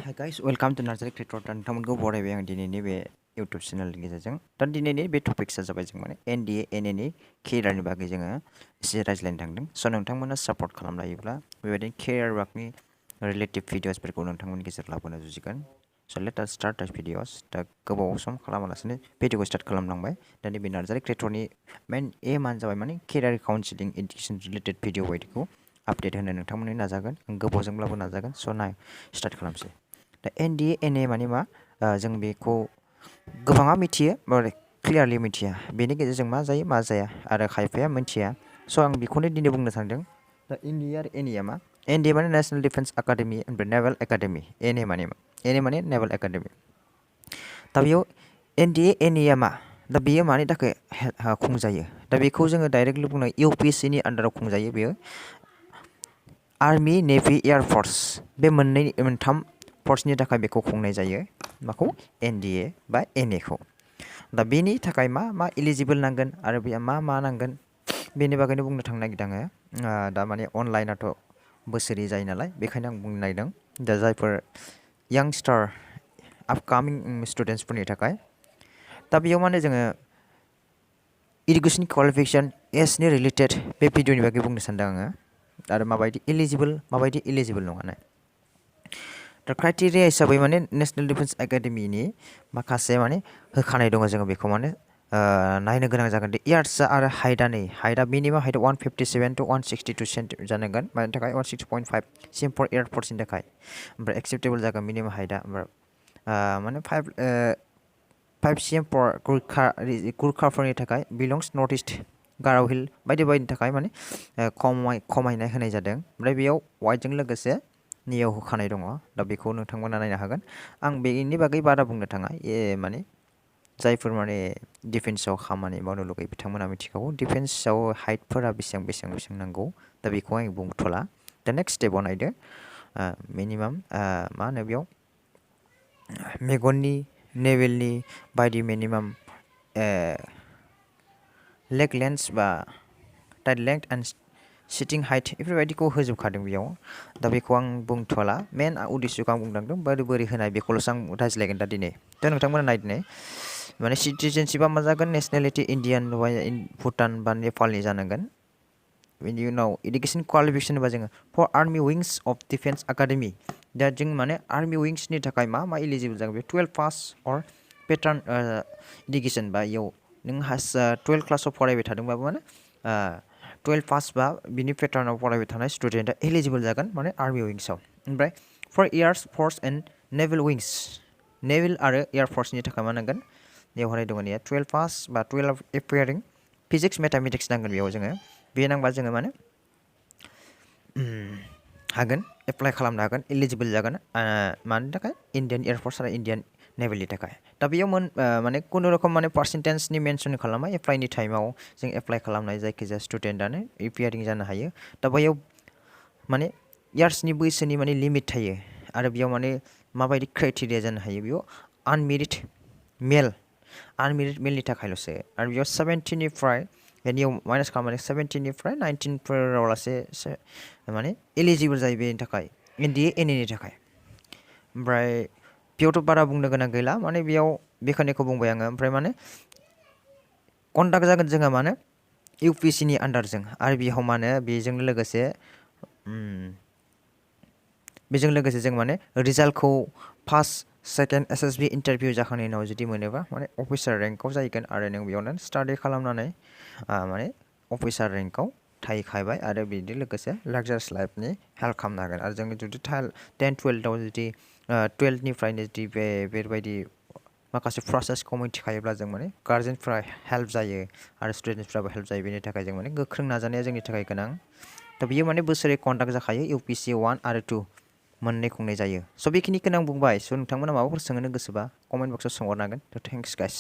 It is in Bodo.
Hi guys, welcome to Narzary Education. नोंथांमोनखौ बरायबाय आं दिनैनि बे YouTube चेनेलनि गेजेरजों। दा दिनैनि बे टपिक्सआ जाबाय जों माने NDA NA केरियारनि बागै जोङो एसे रायज्लायनो थांदों। स' नोंथांमोना सापर्ट खालामलायोब्ला बेबायदिनो केरियार वार्कनि रिलेटिभ भिडिअसफोरखौ नोंथांमोननि गेजेराव लाबोनो जुजिगोन। स' लेट आस स्टार्ट दिस भिडिअस। दा गोबाव सम खालामालासिनो भिडिअखौ स्टार्ट खालामलांबाय। दा नैबे नार्जारी क्रिएटरनि मेन एमआनो जाबाय माने career counselling education related video बायदिखौ आपडेट होनो नोंथांमोननि नाजागोन। गोबावजोंब्लाबो नाजागोन। स' स्टार्ट खालामसै। दा NDA NA माने मा जों बेखौ गोबाङा मिथियो क्लियारलि मिथिया बेनि गेजेरजों मा जायो मा जाया आरो खायफाया मिथिया स' आं बेखौनो दिनै बुंनो सानदों दा NDA आरो NA मा NDA माने नेशनेल डिफेन्स एकाडेमि ओमफ्राय नेभेल एकाडेमि NA माने मा NA माने नेभेल एकाडेमि दा बेयाव NDA NA मा दा बेयो मानि थाखाय खुंजायो दा बेखौ जोङो डाइरेक्टलि बुंनो UPSC नि आन्दाराव खुंजायो बेयो आर्मि नेभि एयारफर्स बे मोनथाम फर्सनि थाखाय बेखौ खुंनाय जायो माखौ NDA बा NA खौ दा बेनि थाखाय मा एलिजिबल नांगोन आरो बेया मा नांगोन बेनि बागैनो बुंनो थांनो नागिरदों आङो दा माने अनलाइनाथ' बोसोरै जायो नालाय बेखायनो आं बुंनो नागिरदों दा जायफोर यांस्टार आपकामिं स्टुडेन्टसफोरनि थाखाय दा बेयाव माने जोङो इडुकेसन क्वालिफिकेसन एजनि रिलेटेड बे भिडिअनि बागै बुंनो सानदों आङो आरो माबायदि इलिजिबल नङा दा क्राइटेरिया हिसाबै माने नेशनेल डिफेन्स एकाडेमिनि माखासे माने होखानाय दङ जोङो बेखौ माने नायनो गोनां जागोन दे इयार्सआ आरो हाइटआ मिनिमाम हाइटआ 157 to 162 सेन्टिमिटार जानांगोन मानि थाखाय 160.5 सिम फर एयारफर्सनि थाखाय ओमफ्राय एक्सेप्टेबल जागोन मिनिमाम हाइटआ माने 5 cm फर गुरखाफोरनि थाखाय बिलंस नर्थ इस्ट गार' हिल बायदिनि थाखाय माने खमायनाय होनाय जादों ओमफ्राय बेयाव वाइटजों लोगोसे नियाव होखानाय दङ दा बेखौ नोंथांमोना नायनो हागोन आं बेनि बागै बारा बुंनो थाङा माने जायफोर माने डिफेन्सआव खामानि मावनो लुगैयो बिथांमोना मिथिखागौ डिफेन्सआव हाइटफोरा बेसेबां नांगौ दा बेखौ आं बुंथ'ला दा नेक्स्ट स्टेपआव नायदो मिनिमाम मा होनो बेयाव मेगननि नेभेलनि बायदि मिनिमाम लेग लेन्थ बा tight length and sitting height बेफोरबायदिखौ होजोबखादों बेयाव दा बेखौ आं बुंथ'ला मेन उद्देश्यखौ आं बुंलांदों बोरै होनाय बेखौल'सो आं रायज्लायगोन दा दिनै दा नोंथांमोना नायदिनै माने सिटिजेनशिपआ मा जागोन नेशनेलिटि इण्डियान बा भुटान बा नेपालनि जानांगोन बेनि उनाव इडुकेसन क्वालिफिकेसन होनबा जोङो फर आर्मि विंस अफ डिफेन्स एकाडेमि दा जों माने आर्मि विंसनि थाखाय मा इलिजिबल जागोन बे 12 पास अर पेटार्न इडुकेसन बा इयाव नों 12 क्लासाव फरायबाय थादोंबाबो माने 12 पास बा बिनि पेटार्नाव फरायबाय थानाय स्टुडेन्टआ एलिजिबल जागोन माने आर्मि विंसआव ओमफ्राय for air force and naval wings naval आरो एयार फर्सनि थाखाय मा नांगोन बेवहाय दङ 12 पास बा 12 एपियारिं फिजिक्स मेथामेटिक्स नांगोन बेयाव जोङो बे नांबा जोङो माने हागोन एप्लाइ खालामनो हागोन एलिजिबल जागोन मानि थाखाय इण्डियान एयारफर्स आरो इण्डियान नेभेलनि थाखाय दा बेयाव माने खुनुरुखुम माने पार्सेन्टेजनि मेनसन खालामा एप्लाइनि टाइमाव जों एप्लाइ खालामनाय जायखिजाया स्टुडेन्टआनो एपियारिं जानो हायो दा बैयाव माने इयार्सनि बैसोनि माने लिमिट थायो आरो बेयाव माने माबायदि क्राइटेरिया जानो हायो बेयाव आनमेरिड मेलनि थाखायल'सो आरो बेयाव 17निफ्राय बेनियाव माइनास खालामनानै 17निफ्राय 19फोराव लासे माने एलिजिबल जायो बेनि थाखाय NDA NAनि थाखाय ओमफ्राय बेयावथ' बारा बुंनो गोनां गैला माने बेयाव बेखिनिखौ बुंबाय आङो ओमफ्राय माने कन्डाक्ट जागोन जोंहा माने UPSCनि आन्दारजों आरो बेयाव माने बेजों लोगोसे जों माने रिजाल्टखौ फार्स्ट सेकेन्ड SSB इन्टारभिउ जाखांनायनि उनाव जुदि मोनोबा माने अफिसार रेंकआव जाहैगोन आरो नों बेयावनो स्टाडि खालामनानै माने अफिसार रेंकआव थाहैखाबाय आरो बिदि लोगोसे लाक्जारियास लाइफनि हेल्प खालामनो हागोन आरो जों जुदि 10-12आव जुदि 12निफ्रायनो जुदि बेबायदि माखासे प्रसेसखौ मिथिखायोब्ला जों माने गार्जेनफ्रा हेल्प जायो आरो स्टुडेन्टसफ्राबो हेल्प जायो बेनि थाखाय जों माने गोख्रों नाजानाया जोंनि थाखाय गोनां दा बियो माने बोसोरै कन्डाक्ट जाखायो UPSC 1 आरो 2 मोननै खुंनाय जायो स' बेखिनिखौनो आं बुंबाय स' नोंथांमोना माबाफोर सोंनो गोसोबा कमेन्ट बक्सआव सोंहरनो हागोन थ' थेंक्स गाइस